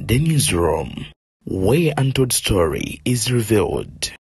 the Newsroom, where untold story is revealed.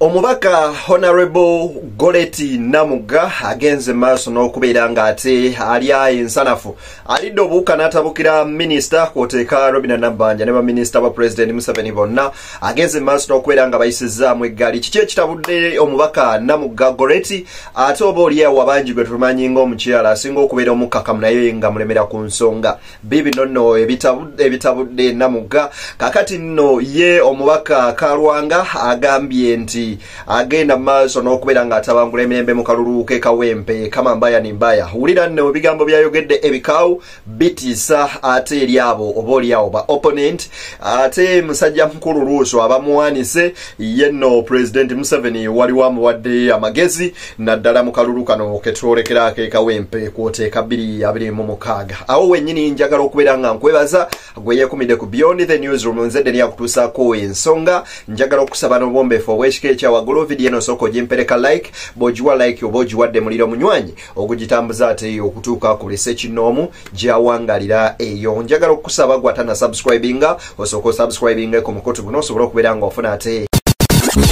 Omubaka Honorable Goreti Namugga agenze maaso n'okubeera ng'ate alya ensanafu, alidde obuwuka n'atabukira minisita kw'oteeka Robina Nabbanja ne baminisita ba President Museveni bonna. Agenze maaso n'okubeera nga bayisizzaamu eggaali. Kiki ekitabudde omubaka Namugga Goreti, ate oba oliawo abangi gwe tumanyi ng'omukyala asinga okubeera omukkakamu naye nga mulemera ku nsonga? Bibino nno ebitabudde Namugga. Kakati nno ye omubaka Kalwanga agambye nti agenda maaso n'okubeera ng'atabangula emirembe mu kalulu ke Kawempe kama mbaya ni mbaya. Wulira nno ebigambo byayogedde ebikaawu bitiisa ate eri abo oba oliawo ba opponent. Ate musajja mukulu Ruuso abamuwanise ye nno President Museveni waliwo amuwadde amagezi naddala mu kalulu kano ketwolekera ke Kawempe kwoteeka 2026. Awo wennyini njagala okubeera nga nkwebaza gwe yeekumidde ku Beyond the Newsroom. Nze Deni akutuusaako ensonga. Njagala okusaba n'obwombeefu obw'ekika ekya waggulu, vidiyo eno osooka ogimpereka like. Bw'ogiwa like oba ogiwadde muliro munywanyi ogugitambuza ate okutuuka ku buli ssekinnoomu gy'awangalira eyo. Njagala okukusaba gwe atana subscribinga, osooka osubscribinga ku mukutu guno osobole okubeera ng'ofuna ate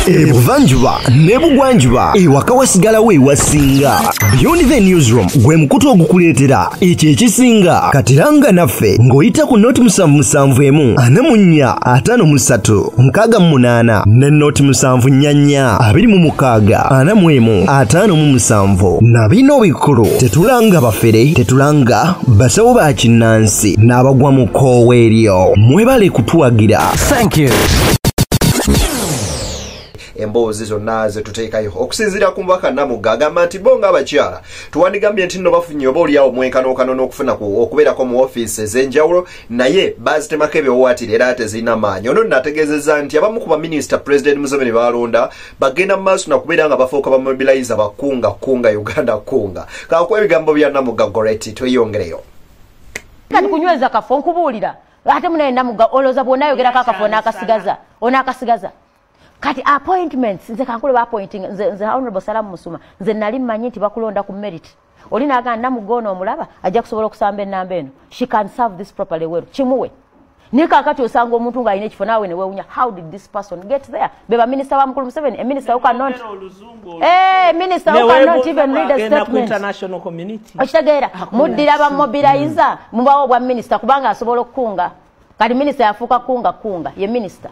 ebuvanjuba nebugwanjuba, ewaka wasigalawo ewasinga. Beyond the Newsroom gwe mukutu ogukuleetera ekyo ekisinga. Katiranga naffe ng'oyita ku 077 44 53 68 ne 074 26 41 57. Na bino bikulu, tetulanga bafere, tetulanga basawo ba kinnansi n'abagwa mu kkoowe eryo. Mwebale kutuwagira. Thank you. Emboozi zonna zetuteekayo. Okusinziira ku mubaka Namugga, agamba nti bo ng'abakyala tuwandigambye nti nno bafunye oba oliawo mwenkanonkano n'okufuna okubeerako mu ofiisi ez'enjawulo, naye bazitemako ebiwawaatiro era tezirina maanyi. Ono nno ategeezezza nti abamu ku baminisita President Museveni baalonda bagenda mu maaso nakubeera nga bafuuka bamobilizer, bakunga kunga Uganda kunga. Kankuwa ebigambo bya Namugga Goreti, tweyongereyo. Kati kunyweza kafo nkubuulira, ate munaye Namugga olowooza bw'onaayogerako akafo n'akasigaza onaakasigaza. Kati appointments, nze kankule ba appointing nze Honorable Salamu Musuma, nze nali mmanyi nti bakulonda ku merit. Oli n'agamba Namugga ono omulaba ajja kusobola okusamba ennamba eno, she can serve this properly well, kimuwe. Naye kaakati osanga omuntu ng'alina ekifo naawe ne weewunya, how did this person get there? Be baminisita ba mukulu Museveni. A minister who cannot, minister who cannot even read a statement. Okitegeera? Muddira ba mobilizer, mubawo bwa minisita kubanga asobola okukunga. Kati minisita yafuuka kunga kunga ye minisita.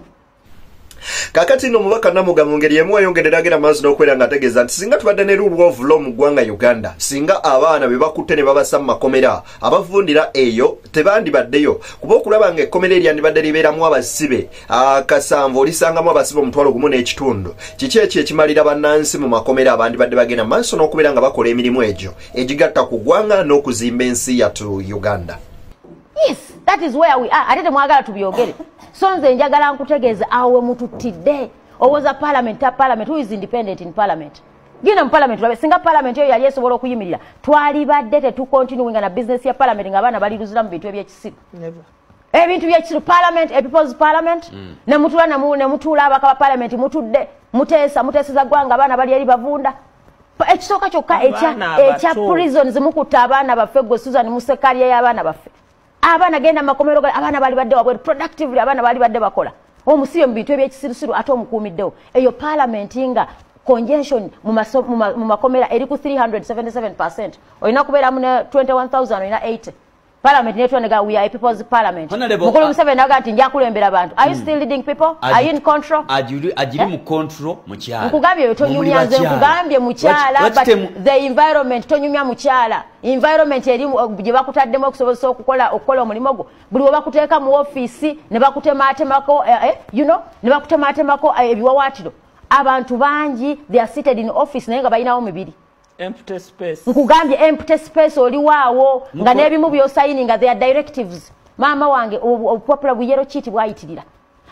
Kakati nno omubaka Namugga mu ngeri emu ayongedde agenda maaso n'okubeera ng'ategeeza nti singa tubadde ne rule of law mu ggwanga Uganda, singa abaana be bakutte ne babassa mu makomera abavundira eyo tebandibaddeyo, kuba okulaba ng'ekkomera eryandibadde libeeramu abasibe akasanvu olisangamu abasibe 1500. Kiki ekyo ekimalira bannansi mu makomera abandibadde bagenda maaso n'okubeera nga bakola emirimu egyo egigatta ku ggwanga n'okuzimba ensi yattu Uganda? Yes, that is where we are. Ate temwagala tubyogere. So nze njagala nkutegeeze awo we mututidde. Owoza parliament ta parliament, who is independent in parliament? Genda mu parliament olabe, singa parliament eyo yali esobola okuyimirira, twalibadde tetucontinuinga na business ya parliament ng'abaana bali luzira mu bintu ebyekisiru. Ebintu byekisiru. Parliament, a people's parliament. Ne mutuula ne mutuula abaka ba parliament, mutudde muteesa, muteeseza ggwanga, abaana bali eri bavunda. Ekisooka kyokka ekya prisons, mukutta abaana baffe. Gwe Susan Musekalya y'abaana baffe, abaana genda makomero, abaana bali badde wabweru productively, abaana bali badde bakola. Omusibe mu bintu ebyekisirusiru ate omukuumiddewo eyo. Parliament nga congestion mu makomera eri ku 377%, olina kubeeramu ne 21,000, olina 80. Parliament netwanega, we are a people's parliament. Mukulu Museveni naga nti njakulembera abantu. Are you still leading people? Are you in control? Agiri mu control mukyala. Nkugambye tonyumya, nze nkugambye mukyala, but the environment, tonyumya mukyala, environment eri gye bakutaddemu okusobozesa okukola omulimu gwo. Buli we bakuteeka mu ofiisi ne bakutematemako ne bakutematemako ebiwawaatiro. Abantu bangi, they are seated in office naye nga balinawo mibiri. Empty space. Nkugambye empty space. Oli waawo nga n'ebimu by'osayininga, their directives. Maama wange, obupapula bu yellow sheet bwayitirira.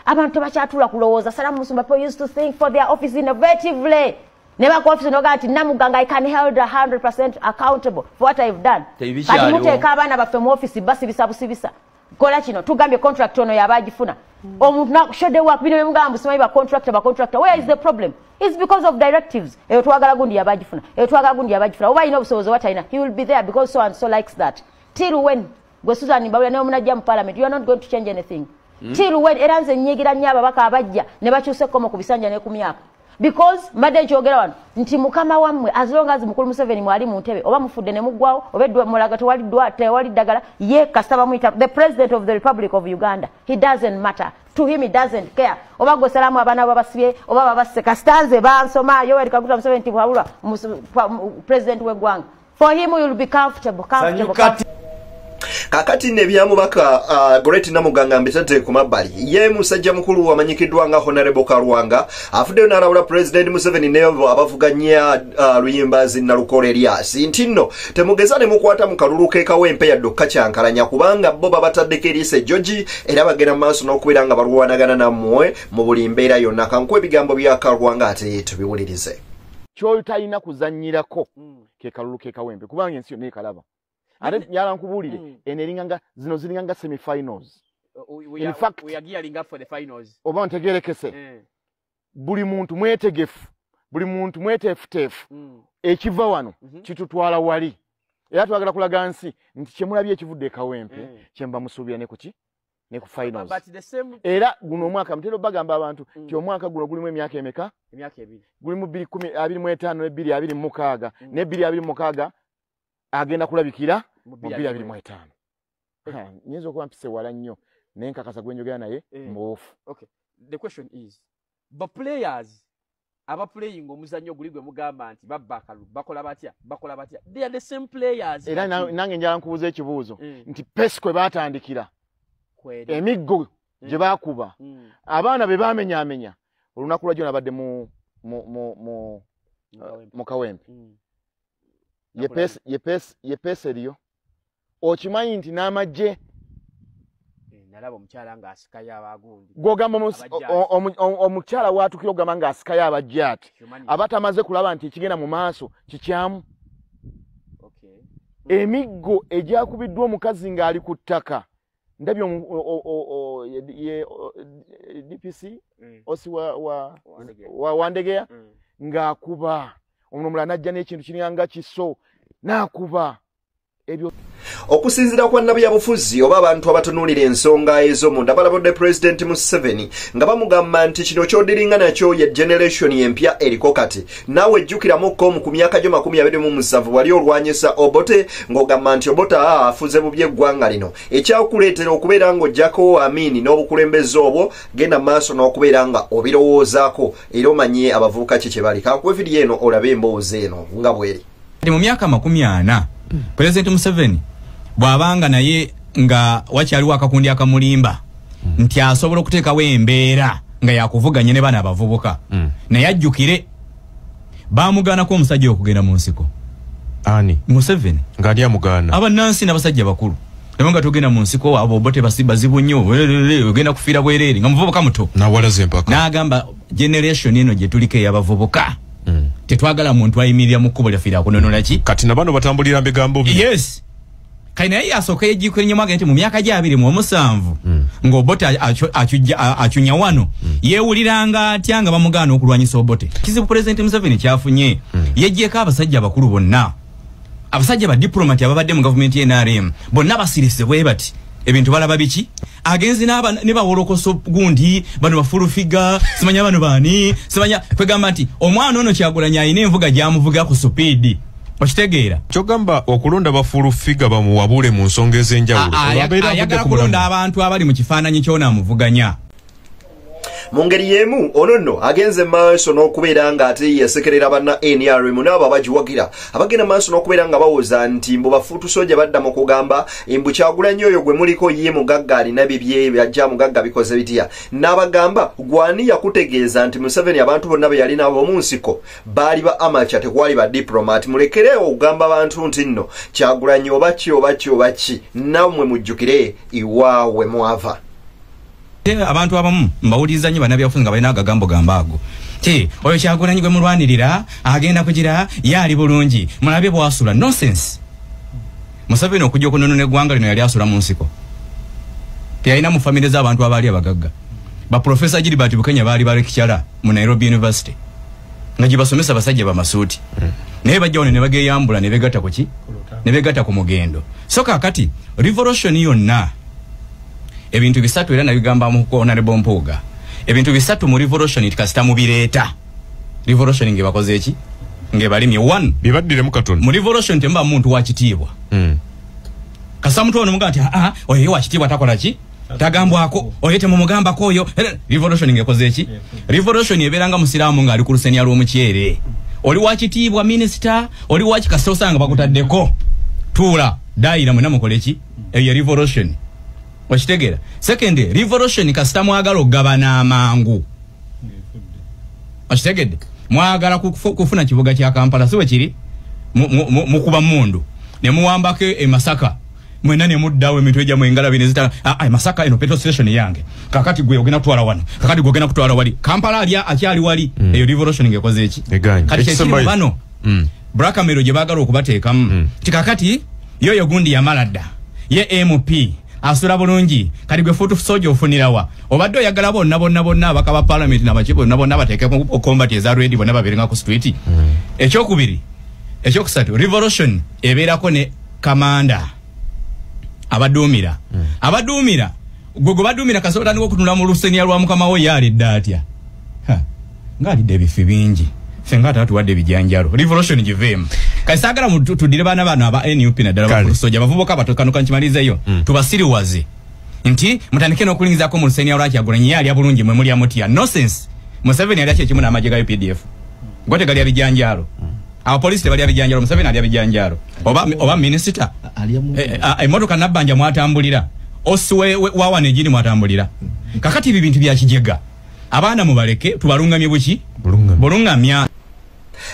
Abantu tebakyatula kulowooza. Salamu Musumba, people used to think for their office innovatively. Ne baku office noga nti Namuganga, I can held 100% accountable for what I've done. Kati muteeka abaana baffe mu office, basibisa busibisa. Kola kino, tugambye contract ono yaba agifuna omuntu na show work. Bino bemugamba musimanyi ba contractor, ba contractor, where is the problem? It's because of directives. Eyo twagala gundi yabagifuna, eyo twagala gundi yabagifuna. Oba alina obusobozi oba talina, he will be there because so and so likes that. Till when? Gwe Susan Mbawula ne omunajja mu parliament, you are not going to change anything. Till when era nze nnyigira nnyo ababaka abajja ne bakyusa ekkomo ku bisanja ne ku myaka. Because mbadde nkyogera wano nti mukama wammwe as long as mukulu Museveni mwali mu ntebe oba mufudde ne muggwawo oba eddwa mulaga tewali ddwa tewali ddagala, ye kasita bamuyita the president of the Republic of Uganda, he doesn't matter to him, he doesn't care oba gwe salaamu abaana babasibye oba babasse, kasita nze bansoma Yoweri Kaguta Museveni nti bwabulwa president w'eggwanga, for him you will be comfortable, comfortable, comfortable. Kakati nebyamubaka Goreti Namuganga mbitete ku mabbali ye musajja mukulu amanyikiddwa nga Honorable Kalwanga afuddeyo n'alabula President Museveni n'abo abavuganya Luyimbazi Nalukoola Erias nti nno temugeza ne mukwata mu kalulu ke Kawempe yadde okukakyankalanya kubanga bo babataddeko eriiso ejjogi era bagenda mu maaso n'okubeera nga balwanagana nammwe mu buli mbeera yonna. Kankuwa ebigambo bya Kalwanga ate tubiwulirize. Ky'otalina kuzannyirako ke kalulu ke Kawempe kubanga ensi yonna ekalaba. Ate nyala nkubuulire eno eringanga zino ziringanga semi-finals. In fact, we are gearing up for the finals. Oba ntegerekese buli muntu mwetegefu, buli muntu mweteefuteefu, ekiva wano kitutwala wali. Era twagala kulaga nsi nti kyemulabye ekivudde e Kawempe kyemba musuubira ne kuki ne ku finals. But the same... Era guno omwaka mutera bagamba abantu nti omwaka guno gulimu emyaka emeka? Emyaka ebiri. Gulimu 2025 ne 2026 ne 2026 agenda kulabikira mu 2025. Nyinza okuba mpise wala nnyo naye nkakasa gwe njogera naye mbuufu. Okay. The question is, the players aba playing omuzannyo guli gwe mugamba nti babba akalulu bakola batya bakola batya, they are the same players. Era nange njala nkubuuza ekibuuzo nti pesi kwe baatandikira emiggo gye baakuba abaana be baamenyaamenya olunaku lwajjo nabadde mu Kawempe. Ye pesi eriyo okimanyi nti n'amagye nalaba omukyala ng'asikayo abagundi gw'ogamba omukyala w'atukira okugamba ng'asikayo abajjaati abatamaze kulaba nti ekigenda mu maaso kikyamu. Emiggo egyakubiddwa omukazi ng'ali ku ttaka ndabye DPC osi wa Wandegeya ng'akuba omuno omulala n'ajja n'ekintu kiringanga kiso n'akuba ebyo. Okusinziira kwa nnabyabufuzi oba abantu abatunuulira ensonga ez'omunda balabudde President Museveni nga bamugamba nti kino ky'odiringa nakyo ye generation empya eriko kati. Naawe jjukiramuko ku myaka gyo 27 wali olwanyisa Obote ng'ogamba nti Obote afuze bubi eggwanga lino, ekyakuleetera okubeera ng'oggyako Amini n'obukulembeze obwo. Genda maaso n'okubeera nga obirowoozaako era omanye abavubuka ki kye bali. Kankuwe vidiyo eno olabe emboozi eno nga bw'eri. Mu myaka 40 President Museveni bw'abanga naye nga wakyaliwo akakundi akamulimba nti asobola okuteekawo embeera nga yakuvuganya ne bana abavubuka, naye ajjukire baamugaanako omusajja okugenda mu nsiko. Ani? Museveni. Ng'ani amugaana? Abannansi n'abasajja bakulu. Naye nga tugenda mu nsiko abo Obote bazibu nnyo, ogenda kufiira bwereere nga muvubuka muto. Nawalaza empaka. N'agamba generation eno gye tuliko ey'abavubuka tetwagala muntu ayimirira mu kkubo lyaffe lyakunonola ki. Kati na bano batambulira mbigambo bye. Yes. Kati naye asooka yejjukira ennyo mwagenda nti mu myaka gya 27 ng'Obote acunya wano yeewuliranga atya nga bamugaana okulwanyisa Obote. Kizibu President Museveni kyafunye yeggyeko abasajja abakulu bonna, abasajja ba diplomat ababadde mu gavumenti ya NRM bonna basirise bwe bati ebintu balaba biki agenzi ne bawolokoso gundi bano bafulufiga simanya bano bani simanya kwegamba nti omwana ono Kyagulanyi alina envuga gy'amuvuga ku supiidi. Okitegeera kyogamba okulonda bafulufiga bamuwabule mu nsonga ez'enjawulo ayagala kulonda abantu abali mu kifaananyi kyona amuvuganya. Mu ngeri y'emu ono nno agenze maaso n'okubeera nga ate yesekerera banna NRM n'abo abagiwagira abagenda maaso n'okubeera nga bawoza nti mbu bafuutusojja badda mu kugamba mbu Kyagulanyi oyo gwe muliko ye mugagga alina bibye byajja mugagga bikoze bitya, n'abagamba gwani yakutegeeza nti Museveni abantu bonna be yalina abo mu nsiko baali ba amateur tekwali ba diplomat. Mulekerewo okugamba abantu nti nno Kyagulanyi oba ki oba ki oba ki, nammwe mujjukire iwaawe mwava. Abantu abamu mbawuliriza nnyo bannabyabufuzi nga balina agagambo gamba ago ti oyo Kyagulanyi gwe mulwanirira agenda kugira ye ali bulungi mulabe bw'asula. Nonsense. Museveni okujja okunonona eggwanga lino yali asula mu nsiko, teyalina mu famire z'abantu abaali abagagga. Baprofesa Gilbert Bukenya baali balekikyala mu Nairobi University nga gye basomesa basajja bamasuuti, naye bajja wano ne bageyambula ne begatta ku ki Ne begatta ku mugendo. So kaakati revolution yonna ebintu bisatu, era nabigamba mu Honorable Mpuuga, ebintu bisatu mu revolution kasita mubireeta, revolution ngebakoze eki, ngebalimye. One, bibaddiremu katono. Mu revolution temba muntu wa kitiibwa. Kasita muntu ono mugamba nti aa, oyo ye wa kitiibwa, takola ki, tagambwako, oyo temumugambako oyo, revolution ngekoze eki. Revolution ebeera nga musiraamu ng'ali ku lusenia lw'omukyere. Oli wa kitiibwa, minisita, oli wa kasita osanga bakutaddeko, tuula dayira, mwena mukole ki, eyo ye revolution. Okitegeera? Second, revolution kasita mwagala okugabana amangu. Okitegedde? Mwagala kufuna kibuga kya Kampala, si bwe kiri? Mukuba mundu ne muwambako e Masaka, mwena ne muddawo emitwe gyammwe engalabi ne zita. Ah, Masaka eno petrol station yange, kakati gwe ogenda kutwala wano, kakati gwe ogenda kutwala wali, Kampala ali akyali wali. Eyo revolution ngekoze eki? Eganye. Kati kyekiri Ekisembayo. bano blackmail gye baagala okubateekamu ti kakati yoyo gundi yamala dda, ye MP asula bulungi, kati gwe foot soldier ofunirawa? Obadde oyagala bonna bonna bonna abaka ba parliament nabaki bonna bonna bateekeko combat eza ready, bonna babeerenga ku street. Ekyokubiri, ekyokusatu, revolution ebeerako ne kamanda abaduumira. Abaduumira gwe gwe baduumira kasita otandika okutunula mu lusenia lwa mukama wo, ye alidde atya? Ha, ng'alidde ebifi bingi, ffe nga atatuwadde ebijanjalo. Revolution giveemu. Kati saagala tuddire baana bano aba NUP, naddala Kale. bakulusojja, abavubuka bato. Kano kankimalizeyo. Tubasiriwaze nti mutandike n'okulingizaako mu lusenia lwa Kyagulanyi, ye alya bulungi, mwe mulya mutya? Nonsense. Museveni alya kyekimu n'amagye ga UPDF, go tegalya bijanjalo. Abapoliisi tebalya bijanjalo, Museveni alya bijanjalo. Oba minisita, emmotoka Nabbanja mwatambulira, osi wawana egiri mwatambulira. Kakati ebyo bintu bya kijega. Abaana mubaleke, tubalungamye buki? Bulungamye. Bulungamya.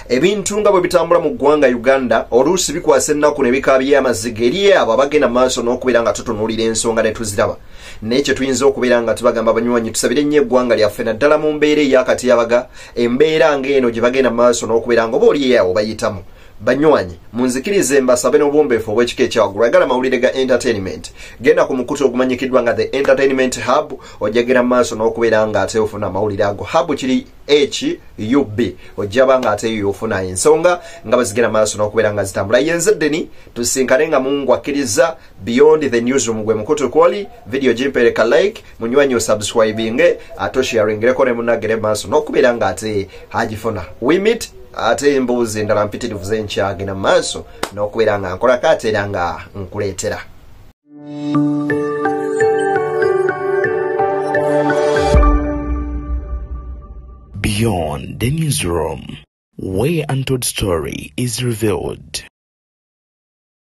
Ebintu nga bwe bitambula mu ggwanga Uganda oluusi bikwasa ennaku ne bikaabya amaziga eri abo abagenda mu maaso n'okubeera nga tutunuulira ensonga ne tuziraba. Naye kye tuyinza okubeera nga tubagamba, abanywanyi, tusabire nnyo eggwanga lyaffe, naddala mu mbeera ey'akatyabaga, embeera ng'eno gye bagenda mu maaso n'okubeera nga oba oli awo bayitamu. Banywanyi, munzikirize mbasabe n'obuwombeefu obw'ekika ekyawaggulu. Ayagala mawulire ga entertainment, genda ku mukutu ogumanyikiddwa nga The Entertainment Hub, ojagera mu maaso n'okubeera nga ate ofuna amawulire ago. Hub kiri HUB, ojjaba nga ate eyo ofuna ensonga nga bazigenda maaso n'okubeera nga zitambula. Yenze Ddeni, tusinkane nga Mungu akkiriza. Beyond the Newsroom gwe mukutu kwoli. Video gimpereka like, munywanyi, osubscribinge ate osharingireko ne munnagere maaso n'okubeera nga ate agifuna. We meet ate embuuzi endala mpitirivu zenkyagenda mu maaso n'okubeera nga nkolako ate era nga nkuleetera. Beyond the Newsroom, where untold story is revealed.